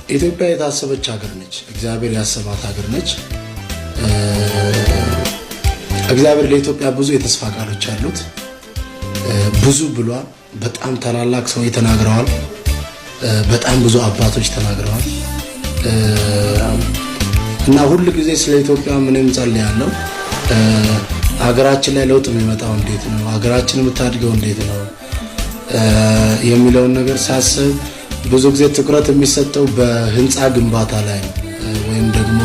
ኢትዮጵያ የታሰበች ሀገር ነች። እግዚአብሔር ያሰባት ሀገር ነች። እግዚአብሔር ለኢትዮጵያ ብዙ የተስፋ ቃሎች አሉት። ብዙ ብሏል። በጣም ታላላቅ ሰዎች ተናግረዋል። በጣም ብዙ አባቶች ተናግረዋል። እና ሁል ጊዜ ስለ ኢትዮጵያ ምንም ጸልያለሁ። ሀገራችን ላይ ለውጥ የሚመጣው እንዴት ነው? ሀገራችን የምታድገው እንዴት ነው የሚለውን ነገር ሳስብ ብዙ ጊዜ ትኩረት የሚሰጠው በህንፃ ግንባታ ላይ ነው፣ ወይም ደግሞ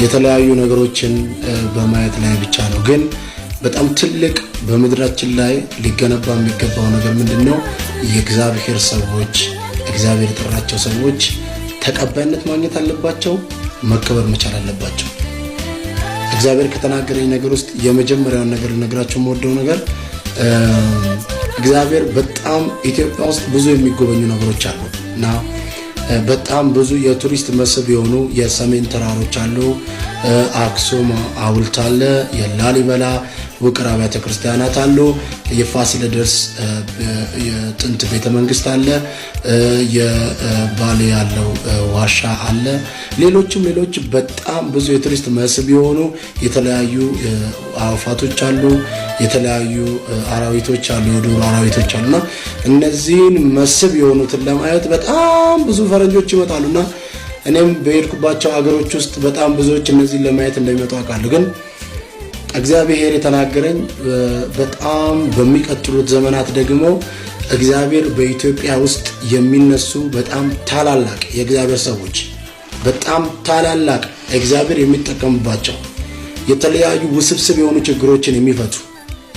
የተለያዩ ነገሮችን በማየት ላይ ብቻ ነው። ግን በጣም ትልቅ በምድራችን ላይ ሊገነባ የሚገባው ነገር ምንድን ነው? የእግዚአብሔር ሰዎች፣ እግዚአብሔር የጠራቸው ሰዎች ተቀባይነት ማግኘት አለባቸው፣ መከበር መቻል አለባቸው። እግዚአብሔር ከተናገረኝ ነገር ውስጥ የመጀመሪያውን ነገር ልነግራችሁ የምወደው ነገር፣ እግዚአብሔር በጣም ኢትዮጵያ ውስጥ ብዙ የሚጎበኙ ነገሮች አሉ እና በጣም ብዙ የቱሪስት መስህብ የሆኑ የሰሜን ተራሮች አሉ። አክሱም ሐውልት አለ። የላሊበላ ውቅር አብያተ ክርስቲያናት አሉ። የፋሲለደስ የጥንት ቤተ መንግስት አለ። የባሌ ያለው ዋሻ አለ። ሌሎችም ሌሎች በጣም ብዙ የቱሪስት መስህብ የሆኑ የተለያዩ አዕዋፋቶች አሉ። የተለያዩ አራዊቶች አሉ። የዱር አራዊቶች አሉና እነዚህን መስህብ የሆኑትን ለማየት በጣም ብዙ ፈረንጆች ይመጣሉና እኔም በሄድኩባቸው አገሮች ውስጥ በጣም ብዙዎች እነዚህን ለማየት እንደሚመጡ አውቃለሁ። ግን እግዚአብሔር የተናገረኝ በጣም በሚቀጥሉት ዘመናት ደግሞ እግዚአብሔር በኢትዮጵያ ውስጥ የሚነሱ በጣም ታላላቅ የእግዚአብሔር ሰዎች፣ በጣም ታላላቅ እግዚአብሔር የሚጠቀምባቸው፣ የተለያዩ ውስብስብ የሆኑ ችግሮችን የሚፈቱ፣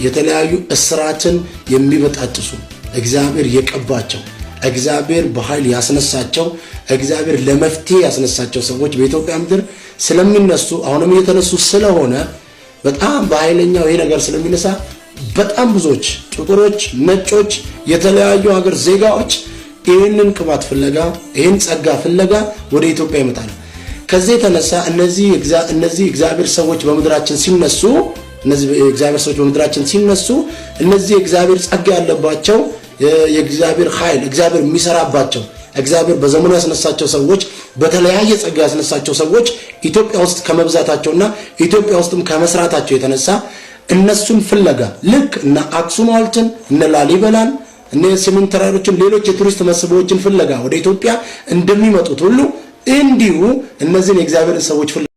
የተለያዩ እስራትን የሚበጣጥሱ፣ እግዚአብሔር የቀባቸው፣ እግዚአብሔር በኃይል ያስነሳቸው፣ እግዚአብሔር ለመፍትሄ ያስነሳቸው ሰዎች በኢትዮጵያ ምድር ስለሚነሱ፣ አሁንም እየተነሱ ስለሆነ፣ በጣም በኃይለኛው ይሄ ነገር ስለሚነሳ በጣም ብዙዎች ጥቁሮች፣ ነጮች፣ የተለያዩ ሀገር ዜጋዎች ይህንን ቅባት ፍለጋ፣ ይህን ጸጋ ፍለጋ ወደ ኢትዮጵያ ይመጣሉ። ከዚህ የተነሳ እነዚህ እግዚአብሔር ሰዎች በምድራችን ሲነሱ፣ እነዚህ የእግዚአብሔር ሰዎች በምድራችን ሲነሱ፣ እነዚህ የእግዚአብሔር ጸጋ ያለባቸው፣ የእግዚአብሔር ኃይል እግዚአብሔር የሚሰራባቸው፣ እግዚአብሔር በዘመኑ ያስነሳቸው ሰዎች፣ በተለያየ ጸጋ ያስነሳቸው ሰዎች ኢትዮጵያ ውስጥ ከመብዛታቸውና ኢትዮጵያ ውስጥም ከመስራታቸው የተነሳ እነሱን ፍለጋ ልክ እነ አክሱም ሐውልትን፣ እነ ላሊበላን፣ እነ ሰሜን ተራሮችን፣ ሌሎች የቱሪስት መስህቦችን ፍለጋ ወደ ኢትዮጵያ እንደሚመጡት ሁሉ እንዲሁ እነዚህን የእግዚአብሔርን ሰዎች ፍለጋ